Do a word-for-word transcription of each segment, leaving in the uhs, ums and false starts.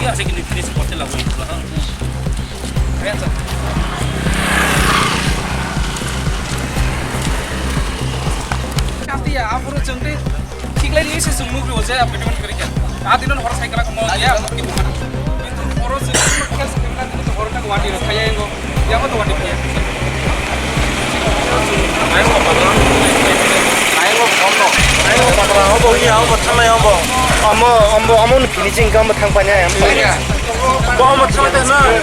Asik ini finish korte lagu itu lah. Kaya sa. Kati ya, aphuru chwng tei thik lai ni se chwng nugwi o je appointment kwrwi kha. A dino hor cycle ko mo ya, kintu horo chwng khel se kemla dino hor ta wadi ro khaya ngo. Ya mo to wadi khaya. Obo hiya, obo thangnai obo. Omo, omo, omo ni finishing khe omo thang painai. Bo omo thang painai.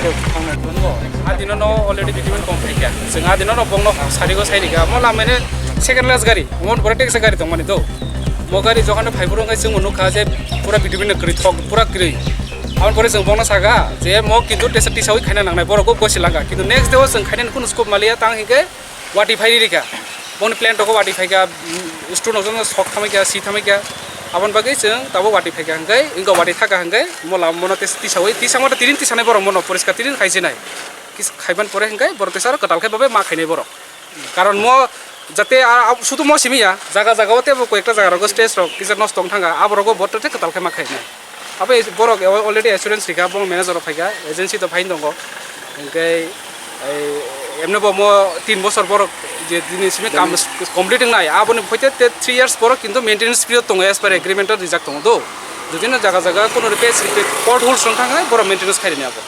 A dino no already bitumen kom phaikha. Chwng a dino no bongno sarigo sairikha. Omo lamani second class gari. Omo pore taxi gari tongmani do. Mo gari jokhon phaiphuru wngkha chwng nukha je pura bitumen no kwrwi thok, pura kwrwi. Aboni pore chwng bongno saka je mo kintu tesa tisawi khaina nangnai, borok bo gosi langkha. Kintu next day o chwng khainani kunu scope maliya, tang hinkhe wati phai rikha. Boni plant rok wati phaikha, mm, stone rok jono sok thamai kha, si thamai kha. Aboni bagwi chwng tabuk wati phaikha hinkhe, wngkha wati thaka hinkhe, mo lama mono tes-, tisawi, tisa mata tinin tisanai borok mono poriskar tinin khai sinai. Kis-, khaiban pore hinkhe borok tesa aro kwtal khe babe ma khainai borok. Karon mo jate a, a, sudu mo simi ya, jaga jaga o tebo koi ekta jaga rogo stage rok kisa nosto wng thanga, abo rogo bo tete kwtal khe ma khainai. Abo es-, borok already assurance rikha, bo manager rok phaikha, agency to phain tongo. Hinkhe ei, emne bo mo tin bosor borok je dini simi kam complete wngnai, aboni phoite te three years borok kintu maintenance period tongo, as per agreement o rijak tongo do. Jodi no jaga jaga kono repair, repair potholes wng thangkhe borok maintenance khairani abo.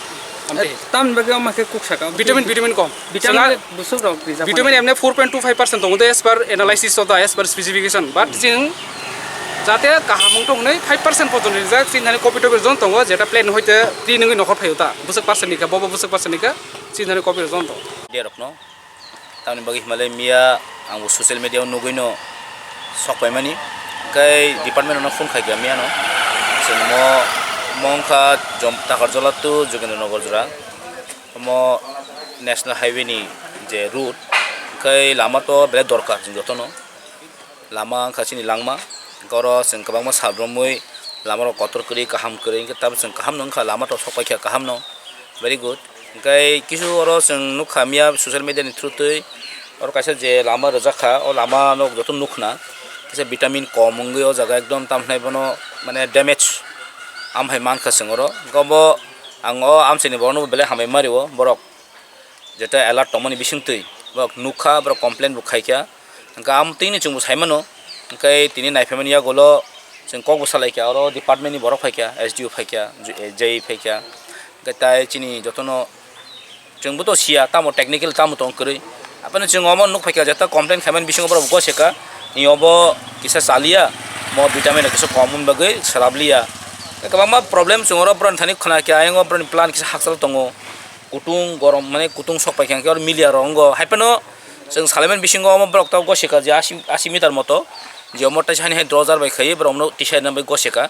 Amtwi. Tamni bagwi omo khe kuk saka. Vitamin, vitamin kom. Vitamin. Chwla busuk rok rijak vitamin mano. Emne four point two five percent tongo de as per analysis of the, as per specification. But chwng jate kaham wng tong hwnwi five percent porjonto rijak, chini thani copy topi jon tongo, jeta plan hoite twi nungwi nokhor phaio ta. Busuk percent ni khe, bobo busuk percent ni khe, chini thani copy jon tongo. Derokno. Tamni bagwi himalai miya ang bo social media o nugwi no sok paimani. Hwnkhe department no phone khai kha miya no. Chwng mo, mo wngkha Jom-, Takarjola to Jogendra Nagar jora. Omo national highway ni je route, hwnkhe lama to belai dorkar chwng jotono. Lama wngkha chini langma, hwnkhe oro chwng kwbangma sal romwi lama rok kotor kwrwi, kaham kwrwi, hwnkhe tabuk chwng kaham no wngkha, lama rok sok paikha kaham no, very good. Hwnkhe kisu oro chwng nukha miya social media ni through twi, oro kaisa je lama rwjak kha, o lama no joto nukna, kisa vitamin kom wngwi o jaga ekdom, tamo hwnai bono mane damage, am hai mankha chwng oro. Hwnkhe obo ang o amchaini borok no belai hambai ma rio borok. Jeta alert tongmani bisingtwi borok nukha, borok complain bo khaikha. Hwnkhe amtwini chwngbo saimano, hwnkhe tini naiphaimani yagulo chwng kokbo salaikha, oro department ni borok phaikha, S D O phaikha, J-, J E phaikha, hwnkhe tai chini jotono chwngbo to siya, tamo technical tamo tong kwrwi. Aphano chwng omo nuk phaikha, jeta complain khaimani bisingo borok goseka, ni obo kisa chaliya, mo vitamin rok kisa kom wng bagwi swrap liya. Kwbangma problem chwng oro borokni thani khwnakha, ayang o borokni plan kisa hakchal tongo. Kutung gorom, mane kutung sok paikha hwnkhe oro miliya rok wngo. Haiphano chwng salaimani bisingo omo borok tabuk goseka je asi, asi meter moto. Je omo taisa hani hai drojar bai khaiwi borokno tisaina bai goseka.